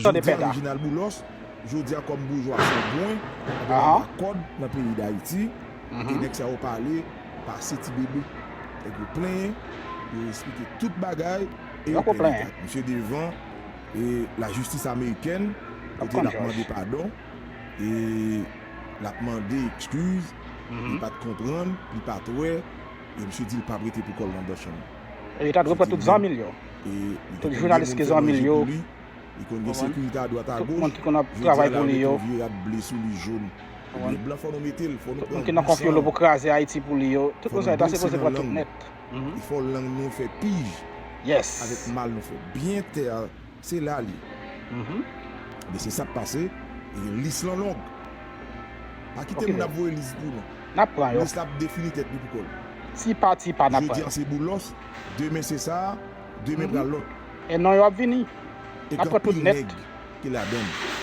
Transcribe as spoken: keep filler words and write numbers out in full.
Jodi a Reginald Boulos, jodi a kòm boujwa Senbwen, ap bay kòd nan peyi Dayiti, e nèg sa yo pale, pase ti bebe. Nèg yo plenyen, yo eksplike tout bagay, e yo pèdi kat. Misye devan e lajistis amerikèn, kote l ap mande padon, e l ap mande ekskiz, li pa t konprann, li pa t wè, e misye di l p ap rete pou kò l anndan chanm nan. E yo ta dwe pran tout zanmi l yo. Tout jounalis ki zanmi l yo. Li konn gen sekirite adwat agoch. Tout moun ki konn ap travay pou li yo. Vye rad ble sou li, jòn. Ebyen, blan, fò nou mete l, fò nou pran. Tout moun ki nan konfyolo pou kraze Ayiti pou li yo. Tout moun sa yo ta sipoze pran tout nèt. E fò lang nou fè pij. Avèk mal nou fè byen tè a, se la li ye. Men se sa k pase, e lis lan long. Pa kite m n ap voye lis pou nou. N ap pran yo. Lis la ap defini tèt li pou kò l. Ti pa ti pa n ap pran yo. Jodi a se Boulos, demen se sa, demen pral lòt. E non yo ap vini. E gen anpil nèg ki ladan l.